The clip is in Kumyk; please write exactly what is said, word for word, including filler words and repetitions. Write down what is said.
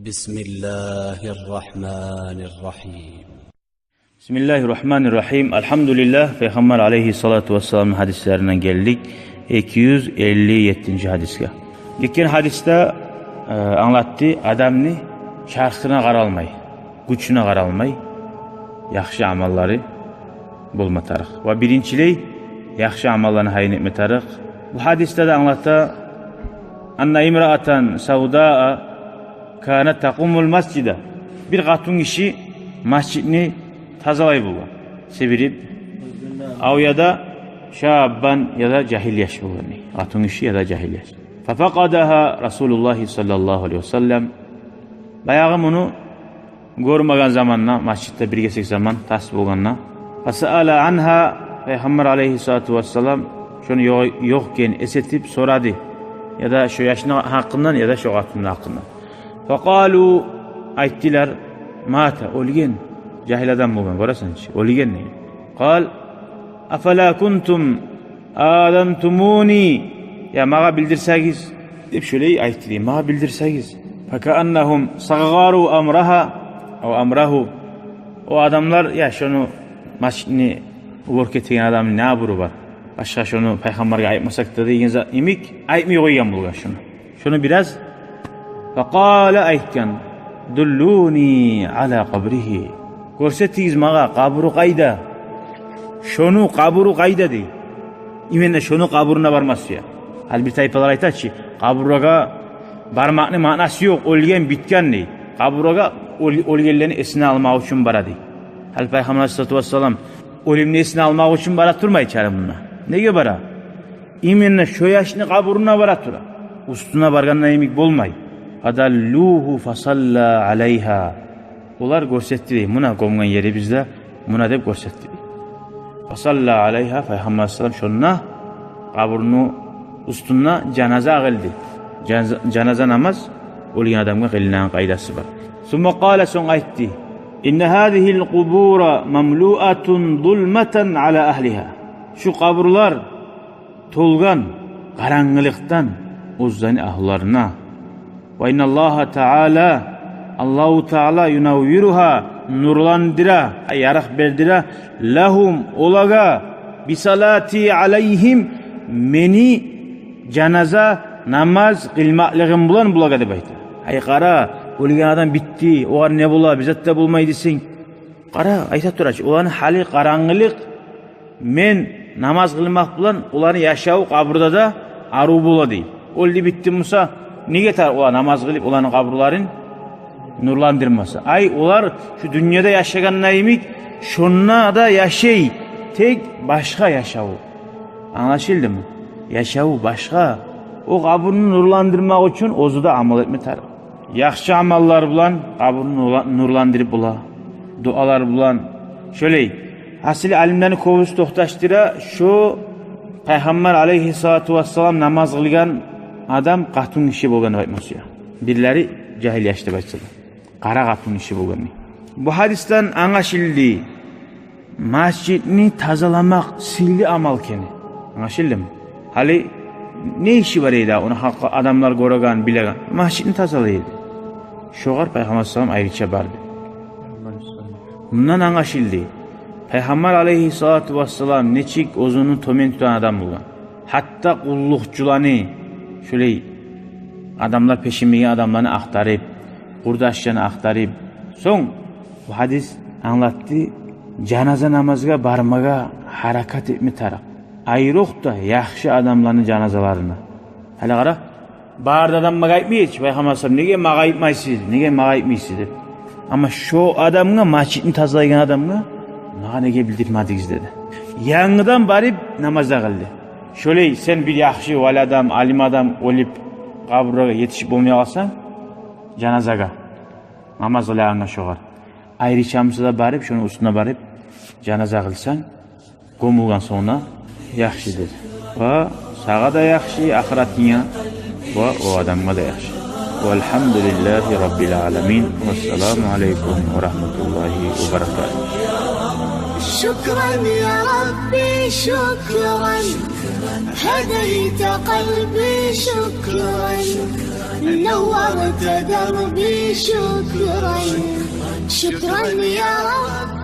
بسم الله الرحمن الرحيم. Бисмиллагьи ррагьмани ррагьим. Альгьамдулиллагь, Пайхаммар алайгьи ссалату вассаламны гьадислеринден гелдик. Эки юз элли еттинчи гьадисге. Гетген гьадисде, э, англатды, адамны чархына къаралмай, гючюне къаралмай, яхшы амаллары болма тарыкъ. Ва биринчилей яхшы амалланы гьайын этме тарыкъ. Бу гьадисде де англата: анна имраатан савдаа канат такъумул масжида. Бир къатынгиши масжитни тазалай болгъан, сибирип, ав яда шаббан, яда жагьил яш болгъан. Къатынгиши яда жагьил яш. Фафакъадагьа Расулуллагьи саллаллагьу алайгьи ва саллам. Баягъы муну гёрмеген заманда, масжитде бир гесек заман тас болгъанда, фасаала ангьа, Пайхаммар алайгьи ссалату вассалам шону ёкъ, ёкъ экенин эс этип сорады. Яда шо яшны гьакъындан, яда шо къатынны гьакъындан. Факъалу, айтдылар: мата, оьлген. Жагьил адам болгъан, гёресен чи, оьлген деген. Къал: афала кунтум азантумуни, я магъа билдирсегиз, деп шолай айтды дей, магъа билдирсегиз. Факааннагьум сагъгъару амрагьа, ав амрагьу. О адамлар, я шону, масжитни уборка этеген адамны не абуру бар? Башгъа шону Пайхаммаргъа айтмасакъ да деген за-, йимик, айтмай къойгъан болгъан шону. Шону бираз. Факъала, айтгъан: дуллуни ала къабригьи. Гёрсетигиз магъа, къабуру къайда? Шону къабуру къайда, дей. Именно шону къабуруна барма сюе. Гьали бир тайпалар айта чы, къабурлагъа бармакъны маънасы ёкъ, оьлген, битген, дей. Къабурлагъа оьл-, оьлгенлени эсине алмакъ учун бара, дей. Гьали Пайхаммар алайгьиссалату вассалам оьлюмню эсине алмакъ учун бара турмай чы гьали мунда. Неге бара? Именно шо яшны къабуруна бара тура. Уьстюне баргъанда йимик болмай. Фадаллугьу фасалла алайгьа. Олар гёрсетди дей, муна гёмген ерибиз де, муна деп гёрсетди дей. Фасалла алайгьа, Пайхаммар алайгьиссалам шонда къабурну уьстюнде жаназа къылды. Жаназа, жаназа намаз оьлген адамгъа къылынагъан къайдасы бар. Сумма къала, сонг айтды: инна гьазигьил къубура мамлуатун зулматан ала агьлигьа. Шу къабурлар толгъан къарангылыкъдан оьзлени агьлуларына. Ва инналлагьа таала, Аллагьу таала юнаввиругьа, нурландыра, ярыкъ бердире, лагьум, олагъа, бисалати алайгьим, мени жаназа намаз къылмакълыгъым булан булагъа деп айта. Гьай, къара, оьлген адам битди, огъар не бола, бир зат да болмай десенг, къара, айта тура чы, оланы гьалы къарангылыкъ, мен намаз къылмакъ булан оланы яшаву къабурда да арив бола дей. Оьлдю, битди буса, неге тарыкъ ола намаз къылып, оланы къабурларын нурландырмаса? Ай, олар шу дюньяда яшагъанда йимик, шонда да яшай, тек башгъа яшаву. Англашылдымы? Яшаву башгъа. О къабурну нурландырмакъ учун оьзю де амал этме тарыкъ. Яхшы амаллар булан къабурну нурла-, нурландырып бола. Дуалар булан. Шолай. Гьасили, алимлени кёбюсю токъташдыра, шо Пайхаммар алайгьиссалату вассалам намаз къылгъан адам къатынгиши болгъан деп айтма сюе. Бирлери жагьил яш деп айтса да. Къара къатынгиши болгъан дей. Бу гьадисден англашылды масжитни тазаламакъ сыйлы амал экени. Англашылдымы? Гьали не иши бар эди ону, гьакъы адамлар гёреген, билеген? Масжитни тазалай эди. Шогъар Пайхаммар саллаллагьу алайгьи ва саллам айрыча барды. Мундан англашылды Пайхаммар алайгьиссалату вассалам нечик оьзюн тёбен тутгъан адам болгъан. Гьатта къуллукъчуланы, шолай адамлар пешин бийген адамланы ахтарып, къурдашланы ахтарып. Сонг бу гьадис англатды, жаназа намазгъа бармагъа гьаракат этме тарыкъ. Айрокъда яхшы адамланы жаназаларына. Гьали къара, бары да адам магъа айтмай чы, Пайхаммар саллаллагьу алайгьи ва саллам, неге магъа айтмайсыз, неге магъа айтмайсыз деп. Амма шо адамгъа, масжитни тазалайгъан адамгъа, магъа неге билдирмедигиз деди. Янгыдан барып намаз да къылды. Шолай сен бир яхшы вали адам, алим адам оьлюп, къабурлагъа етишип болмай къалсанг, жаназагъа, намаз къылагъангъа шогъар, айрыча буса да барып, шону уьстюне барып, жаназа къылсанг, гёмюлген сонг да яхшы деди. Ва сагъа да яхшы, ахыратынга, ва о адамгъа да яхшы. Валгьамдулиллагьи раббил аламин. Вассаламу алайкум ва рагьматуллагьи ва баракатугь. شكرا يا ربي، شكرا. هديت قلبي، شكرا. نورت دربي، شكرا، شكرا يا رب.